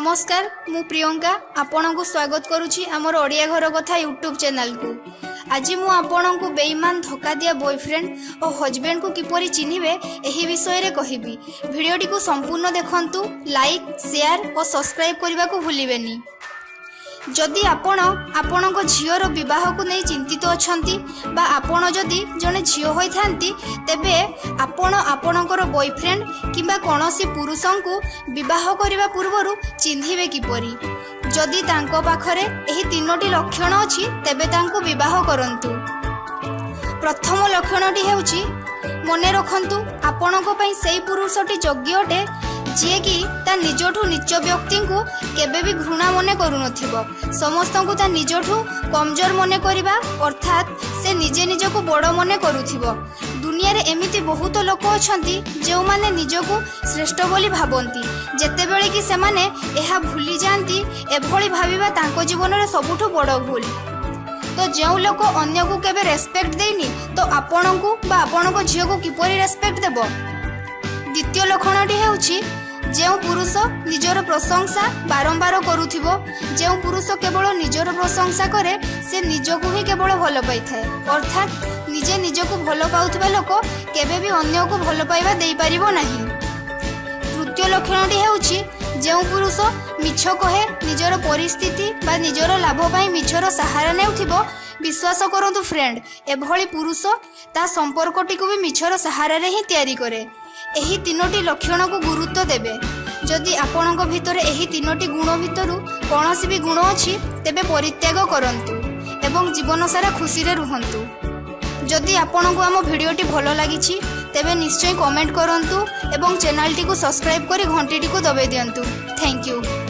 ନମସ୍କାର, ମୁଁ ପ୍ରିୟଙ୍କା ଆପଣଙ୍କୁ ସ୍ୱାଗତ କରୁଛି ଆମର ଓଡ଼ିଆ ଘର କଥା ୟୁଟ୍ୟୁବ୍ ଚ୍ୟାନେଲକୁ। ଆଜି ମୁଁ ଆପଣଙ୍କୁ ବେଇମାନ, ଧୋକା ଦିଆ ବୟଫ୍ରେଣ୍ଡ ଓ ହଜବେଣ୍ଡକୁ କିପରି ଚିହ୍ନିବେ, ଏହି ବିଷୟରେ କହିବି। ଭିଡ଼ିଓଟିକୁ ସମ୍ପୂର୍ଣ୍ଣ ଦେଖନ୍ତୁ। ଲାଇକ୍, ସେୟାର ଓ ସବସ୍କ୍ରାଇବ୍ କରିବାକୁ ଭୁଲିବେନି। ଯଦି ଆପଣ ଆପଣଙ୍କ ଝିଅର ବିବାହକୁ ନେଇ ଚିନ୍ତିତ ଅଛନ୍ତି ବା ଆପଣ ଯଦି ଜଣେ ଝିଅ ହୋଇଥାନ୍ତି, ତେବେ ଆପଣ ଆପଣଙ୍କର ବୟଫ୍ରେଣ୍ଡ କିମ୍ବା କୌଣସି ପୁରୁଷଙ୍କୁ ବିବାହ କରିବା ପୂର୍ବରୁ ଚିହ୍ନିବେ କିପରି? ଯଦି ତାଙ୍କ ପାଖରେ ଏହି ତିନୋଟି ଲକ୍ଷଣ ଅଛି, ତେବେ ତାଙ୍କୁ ବିବାହ କରନ୍ତୁ। ପ୍ରଥମ ଲକ୍ଷଣଟି ହେଉଛି, ମନେ ରଖନ୍ତୁ, ଆପଣଙ୍କ ପାଇଁ ସେଇ ପୁରୁଷଟି ଯୋଗ୍ୟ ଅଟେ, ଯିଏକି ତା ନିଜଠୁ ନୀଚ ବ୍ୟକ୍ତିଙ୍କୁ କେବେ ବି ଘୃଣା ମନେ କରୁନଥିବ। ସମସ୍ତଙ୍କୁ ତା ନିଜଠୁ କମଜୋର ମନେ କରିବା, ଅର୍ଥାତ୍ ସେ ନିଜେ ନିଜକୁ ବଡ଼ ମନେ କରୁଥିବ। ଦୁନିଆରେ ଏମିତି ବହୁତ ଲୋକ ଅଛନ୍ତି, ଯେଉଁମାନେ ନିଜକୁ ଶ୍ରେଷ୍ଠ ବୋଲି ଭାବନ୍ତି, ଯେତେବେଳେ କି ସେମାନେ ଏହା ଭୁଲି ଯାଆନ୍ତି, ଏଭଳି ଭାବିବା ତାଙ୍କ ଜୀବନରେ ସବୁଠୁ ବଡ଼ ଭୁଲ। ତ ଯେଉଁ ଲୋକ ଅନ୍ୟକୁ କେବେ ରେସ୍ପେକ୍ଟ ଦେଇନି, ତ ଆପଣଙ୍କୁ ବା ଆପଣଙ୍କ ଝିଅକୁ କିପରି ରେସ୍ପେକ୍ଟ ଦେବ? ଦ୍ୱିତୀୟ ଲକ୍ଷଣଟି ହେଉଛି, ଯେଉଁ ପୁରୁଷ ନିଜର ପ୍ରଶଂସା ବାରମ୍ବାର କରୁଥିବ। ଯେଉଁ ପୁରୁଷ କେବଳ ନିଜର ପ୍ରଶଂସା କରେ, ସେ ନିଜକୁ ହିଁ କେବଳ ଭଲ ପାଇଥାଏ। ଅର୍ଥାତ୍ ନିଜେ ନିଜକୁ ଭଲ ପାଉଥିବା ଲୋକ କେବେ ବି ଅନ୍ୟକୁ ଭଲ ପାଇବା ଦେଇପାରିବ ନାହିଁ। ତୃତୀୟ ଲକ୍ଷଣଟି ହେଉଛି, ଯେଉଁ ପୁରୁଷ ମିଛ କହେ, ନିଜର ପରିସ୍ଥିତି ବା ନିଜର ଲାଭ ପାଇଁ ମିଛର ସାହାରା ନେଉଥିବ। ବିଶ୍ୱାସ କରନ୍ତୁ ଫ୍ରେଣ୍ଡ, ଏଭଳି ପୁରୁଷ ତା ସମ୍ପର୍କଟିକୁ ବି ମିଛର ସାହାରାରେ ହିଁ ତିଆରି କରେ। ଏହି ତିନୋଟି ଲକ୍ଷଣକୁ ଗୁରୁତ୍ୱ ଦେବେ। ଯଦି ଆପଣଙ୍କ ଭିତରେ ଏହି ତିନୋଟି ଗୁଣ ଭିତରୁ କୌଣସି ବି ଗୁଣ ଅଛି, ତେବେ ପରିତ୍ୟାଗ କରନ୍ତୁ ଏବଂ ଜୀବନ ସାରା ଖୁସିରେ ରୁହନ୍ତୁ। ଯଦି ଆପଣଙ୍କୁ ଆମ ଭିଡ଼ିଓଟି ଭଲ ଲାଗିଛି, ତେବେ ନିଶ୍ଚୟ କମେଣ୍ଟ କରନ୍ତୁ ଏବଂ ଚ୍ୟାନେଲଟିକୁ ସବସ୍କ୍ରାଇବ୍ କରି ଘଣ୍ଟିଟିକୁ ଦବାଇ ଦିଅନ୍ତୁ। Thank you.